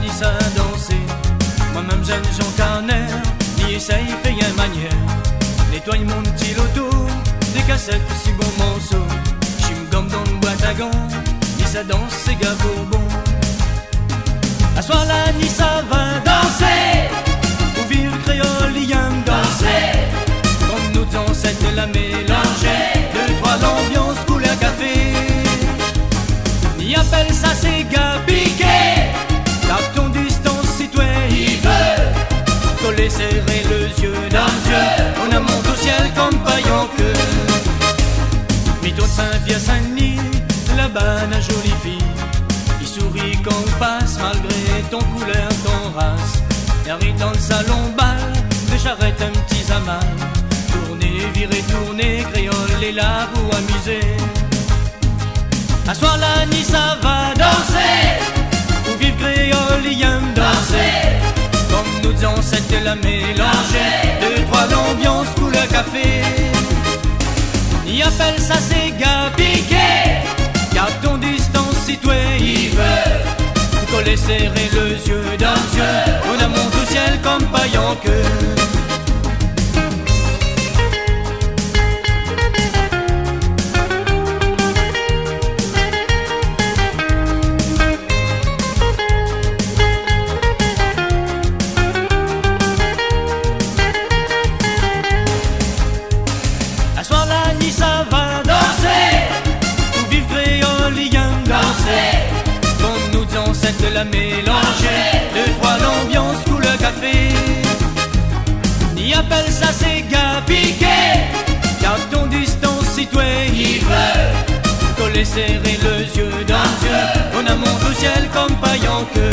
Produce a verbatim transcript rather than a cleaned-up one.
Ni sa dansé, moin mèm zèn Jean Carner, ni éséy fé in manièr. Nétoiy mon ti loto, dé kasèt si bon morso. Shim gom dan boit a gom, ni sa dans séga Bourbon. Aswar la ni sa va dansé, pou viv kréol i yèm dansé. Kom nout zansèt la mélanzé, dé troi lanbians koulèr kafé. Ni apèl sa séga piké, gard ton distans si twé i vé. Kolé séré, lé zié dan zié, ou na mont o sièl kom payan ke. Mi tourn Sin-Pièr, Sin-Dni, laba na zoli fi. I souri kan ou pas, malgré ton koulèr, ton ras. I ariv dan salon bal, dé sharèt, in ti zamal. Tourné, viré, tourné, kréol lé la pou amizé. Aswar la ni sa va dansé, pou viv kréol i yèm dansé. Kom nout zansèt la mélanzé, dé troi lanbians koulèr kafé. Ni apèl sa séga piké, gard ton distans si twé i vé. Kolé séré, lé zié dan zié, ou na mont o sièl kom payan ke. Aswar la ni sa va dansé, pou viv kréol i yèm dansé. Kom nout zansèt la mélanzé, dé troi lanbians koulèr kafé. Ni apèl sa séga piké, gard ton distans si twé i vé. Kolé séré, lé zié dan zié, ou na mont o sièl kom payan ke.